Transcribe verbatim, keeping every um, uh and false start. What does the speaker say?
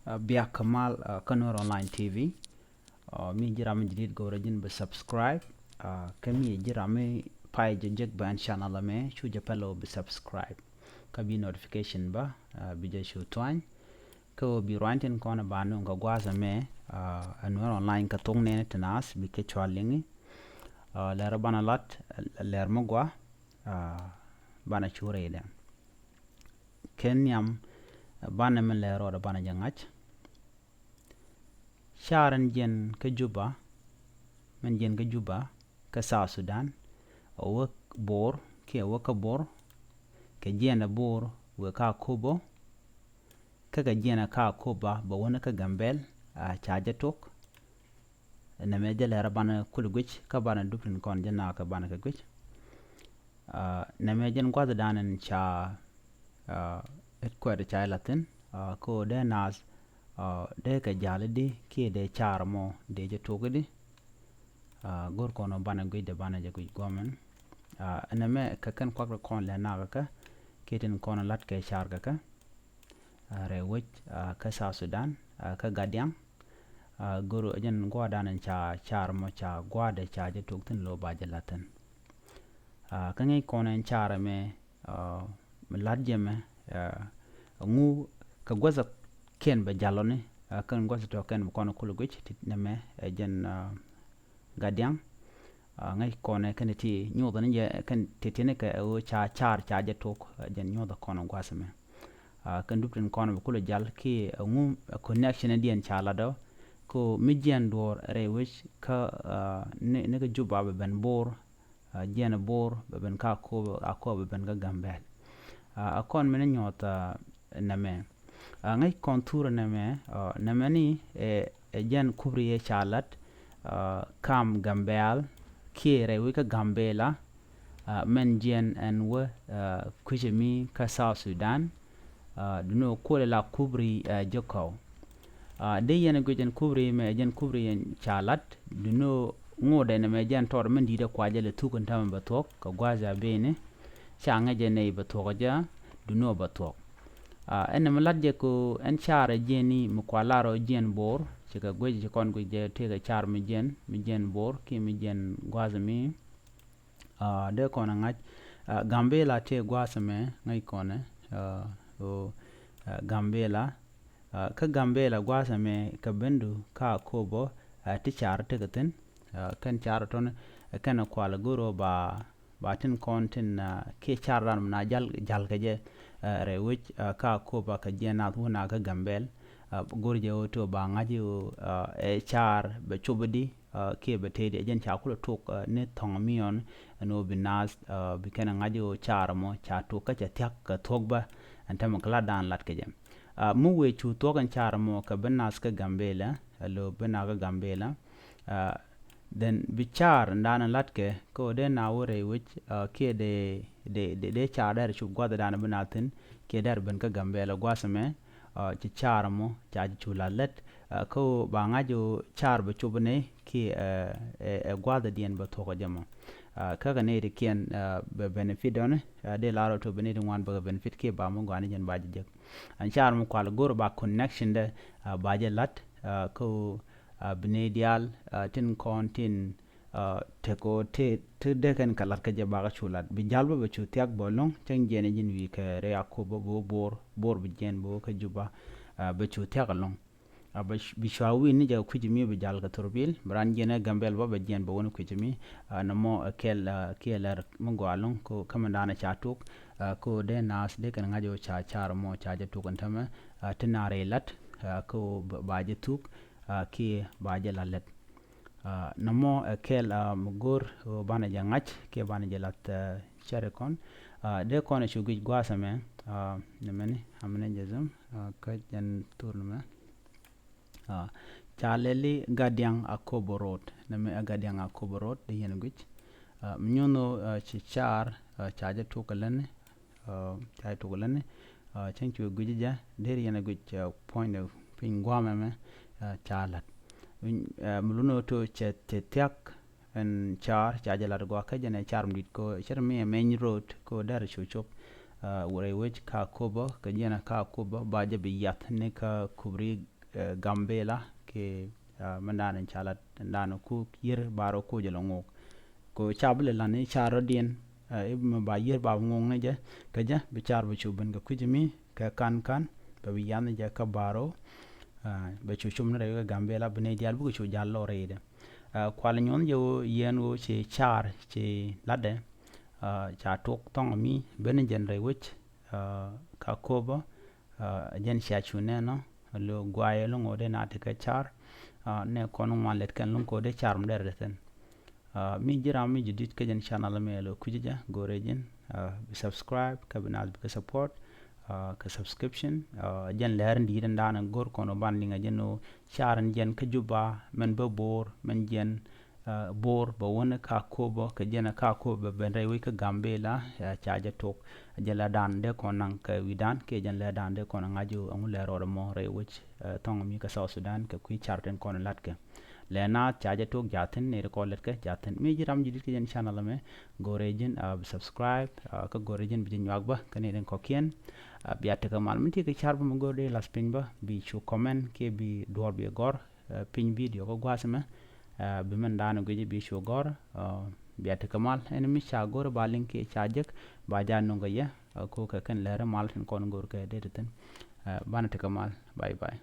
Biak kɛ mal kä Nuer Online T V. Mi ji̱ ram mi jadid go̱rɛ ji̱n bi subscribe. Kä mi ji̱ ram mi pay jɛ jek bɛn channel mɛ cu jɛ pɛlo bi subscribe. Kä bi notification ba bi jɛ cu tuany. Kä bi ruany tin kɔn ba nuŋ kɛ gua̱a̱th mɛ ɛ Nuer Online kä thok nɛn ti naath bi kɛ cual liŋi. Lɛr banɛ lat lɛr mi gua banɛ cu rɛydɛ. Kɛ nhiam banɛ min lɛr rɔɔdɛ banɛ jɛ ŋa̱c. Car in jiɛn kä Juba, min jiɛn kä Juba kä South Sudan, a wä Bor kiɛ a wä kä Bor, kɛ jiɛn a Bor wek kä Akobo, kä kɛ jiɛn a kä Akobo bɛ wä ni kä Gambel, a ca jɛ tok. Nɛmɛ jɛ lɛr a banɛ kul guic kä banɛ dup tin kɔn jɛ nakä banɛ kɛ guic. Nɛmɛ jɛn gua̱th dan in ca it kuɛt ca ilathin ko dee naath dee kɛ jal idi kiɛ dee car mɔ dee jɛ tok idi. Go̱r kɔn banɛ guic dee banɛ jɛ guic guɔmɛn. Nɛmɛ kɛ kɛn kuak kɔn lɛ nakä kɛ kiɛ tin kɔn lat kɛ car kɛ kɛ. Rɛy wec kä South Sudan kä Gadiang. Go̱r jɛn gua̱dan in ca car mɔ ca gua̱dɛ ca jɛ tok thin lo ba jɛ lathin. Kä ŋi̱i̱c kɔn in car mɛ mi lat jɛ mɛ ŋu kɛ guäth kiɛn bɛ jalɔni kɛn guäth tɔ kɛn bɛ kɔn kul guic ti nɛmɛ ɛ jɛn Gadiang. Ŋäc kɔnɛ kɛn ti nyuɔth ni jɛ kɛn ti tini kɛ ɣöö ca car ca jɛ tok jɛn nyuɔth kɔn gua̱th mɛ. Kɛn dup tin kɔn bɛ kulɛ jal ki ŋu connection diɛn ca lat ɔ ko mi jiɛn duɔr rɛy wec kä ni kä Juba bɛ ben Bor. Jiɛn Bor bɛ ben kä Akobo, Akobo bɛ ben kä Gambel. A kɔn mini nyuɔth nɛmɛ. Ŋäc kɔn thurɛ nɛmɛ nɛmɛ ni ɛ jɛn kubri yɛ ca lat kam Gambel kiɛ rɛy wi̱c kä Gambela. Mɛn jiɛn ɛn wä kui̱cɛ mi kä South Sudan. Duno kuɔlɛ la kubri jɛ kɔw. Dee yɛn guic ɛn kubri mɛ ɛ jɛn kubri yɛn ca lat duno ŋuɔdɛ nɛmɛ jɛn tɔt mɛn di̱t ɛ kuacɛ lɛ thuk ɛn tämɛ bɛ thuɔk kɛ gua̱a̱th a beni. Ca ŋäcɛ nɛy bɛ thuɔk jɛ duno bɛ thuɔk. Ɛn nɛmɛ lat jɛ ko ɛn carɛ jiɛni mi kua lar ɔ jiɛn Bor cikɛ guic ci kɔn guic jɛ tëëkɛ car mi jiɛn mi jiɛn Bor ki mi jiɛn gua̱a̱th mi. Dee kɔn ɛ ŋa̱c Gambela tëë gua̱a̱th ɛmɛ ŋäc kɔnɛ ɣöö Gambela kä Gambela gua̱a̱th ɛmɛ kɛ bendu kä Akobo ti car tekɛ thi̱n. Kɛn car tɔn kɛn kual go̱r ɣöö ba ba tin kɔn tin kiɛ car dan mi na jal jal kɛ jɛ rɛy wec kä Akobo kɛ jiɛn nath wun a kä Gambel. Go̱r jɛ ɣöö ti ɣöö ba ŋa̱c ɣöö ɛ car bɛ cop di kiɛ bɛ tëëdi ɛ jɛn ca kulɛ tok ni thɔŋ miɔn ɛn ɣöö bi naath bi kɛn ɛ ŋa̱c ɣöö car mɔ ca tok kä cɛ thia̱k kɛ thuɔ̱k bä. Ɛn tämɛ kɛ lat dan lat kɛ jɛ mi wëë cu thuɔ̱k ɛn car mɔ kɛ bi naath kä Gambela ɛ lo̱o̱ bi naath kä Gambela. Then bi car ɛn dan ɛ latkɛ kä ɣöö dee naath wä rɛy wec kiɛ dee dee dee car dɛr cop gua̱th dan bi naath thi̱n kiɛ dɛr ben kä Gambela gua̱th ɛmɛ. Ci car mɔ ca ci cu la lät kä ɣöö ba ŋa̱c ɣöö car bɛ cop ni ki ɛ gua̱thdiɛn bɛ thuɔ̱k ɛ jɛ mɔ. Kä kɛ nɛy ti kiɛn bɛ benefit ɔni dee lar ɔ to bi nɛy ti ŋuan bɛ kɛ benefit kiɛ ba mi gɔaa ni jɛn ba jɛ jek. Ɛn car mi kual go̱r ba connection dɛ ba jɛ la̱t kä ɣöö bi nɛy diaal tin kɔn tin Tek ɣöö ti ti dee kɛn kɛ lat kä jɛ bakä cu lat bi jal bä bɛ cu thiak bä lo̱ŋ cäŋ jiɛn ji̱n wi̱i̱ kɛ rɛy Akobo bä bä Bor, Bor bi jiɛn bä kä Juba. Bɛ cu thiak lo̱ŋ bi cua wi̱i̱ ni jɛ kui̱c mi bi jal kɛ thurbil bi ran jiɛn ɛ Gambel bä bɛ jiɛn bä wä ni kui̱c mi. Nɔmɔ ɛ kɛl kiɛ lɛr mi gɔaa lo̱ŋ kä mɛn danɛ ca tuk kä dee naath dee kɛn ŋa̱c ɣöö ca car mɔ ca jɛ tuk ɛn tämɛ. Ti naar ilat kä ba jɛ thuk kiɛ ba jɛ la lɛt. Nɔmɔ ɛ kɛl mi go̱r ɣöö banɛ jɛ ŋa̱c kiɛ banɛ jɛ lath cɛri kɔn. Dee kɔn ɛ cu guic gua̱a̱th ɛmɛ nɛmɛni amɛnɛ jɛ dhim kä jɛn thur nɛmɛ. Ca lɛli Gadiang Akobo Road nɛmɛ ɛ Gadiang Akobo Road dee yɛn guic. Mi nyuɔ̱n ɣöö ci car ca jɛ tuk ɛ läni. Ca jɛ tuk ɛ läni cäŋ cu guic jɛ dee yɛn guic puɔ̱nydɛ piny gua̱a̱mɛ mɛ. Ca la̱t mi lun ɣöö to cɛ thiak ɛn car ca jɛ lat gɔaa kä jɛn ɛ car mi dit ko cɛ ri mi ɛ meny road ko dɛr cu cop. Wurɛ wec ka Akobo kɛ jɛn ɛ ka Akobo ba jɛ bi yath ni ka kubri Gambela kɛ mɛn dan in ca lat dan ku yier bar ku jɛ lɔ ŋok. Ko ca bi lɛ lan i̱ car rɔ diɛn i̱ mɛ ba yier ba ŋok ni jɛ kɛ jɛ bi car bi cu ben kɛ kui̱c mi kɛ kan kan bɛ bi yan jɛ kä baro. Bɛ cu cum ni rɛy kɛ Gambela bi ni dial bi kɛ cu jal lɔ rɛy dɛ. Kual nyuɔn jɛ wo yɛn wo ci car ci latdɛ. Ca tok thɔŋ mi ben jɛn rɛy wec ka kobä. Jɛn cia cu nɛnɔ lo guayɛ lo ŋot dee na ti kɛ car. Nɛ kɔn ŋuan lɛt kɛn lo ŋot dee car mi dɛr dee thin. Mi ji̱ ram mi ji̱ dit kä jɛn channel mɛ lo kui̱ jɛ go̱rɛ ji̱n bi subscribe kä bi nath bi kä support kä subscription. Jɛn lɛr in di̱i̱t in da̱a̱n in go̱r kɔn ban liŋ a jɛn o car in jɛn kä Juba mɛn bä Bor mɛn jɛn Bor bɛ wä ni ka kobä kɛ jɛn ka kobä ben rɛy wec kä Gambela. Ca jɛ tok jɛn lɛ dan dee kɔn naŋ kɛ wi̱dan kɛ jɛn lɛ dan dee kɔn ŋa̱c ɛŋu lɛ rɔɔd mɔ rɛy wec. Thɔŋ mi kɛ South Sudan kɛ kui̱ car tin kɔn latkɛ lɛ naath ca jɛ tok jathin ni ri kɔn latkɛ jathin mi ji̱ ram ji̱ dit kɛ jɛn channel mɛ. Go̱rɛ ji̱n bi subscribe kä go̱rɛ ji̱n bi ji̱ nyuak bä kä ni rin kɔkiɛn. Bia tekɛ mal mi ti kɛ car bä mi go̱r dee las piny bä bi cu comment kiɛ bi duɔr bi gɔr piny video kä gua̱a̱th mɛ. Bi mɛn da̱a̱n guic bi cu gɔ̱r. Bia tekɛ mal ɛn mi ca go̱r ba liŋ kiɛ ca jek ba ja nuŋ kɛ yɛ. Ko kɛ kɛn lɛr mal tin kɔn go̱r kɛ dee ti thin. Banɛ tekɛ mal. Bye bye.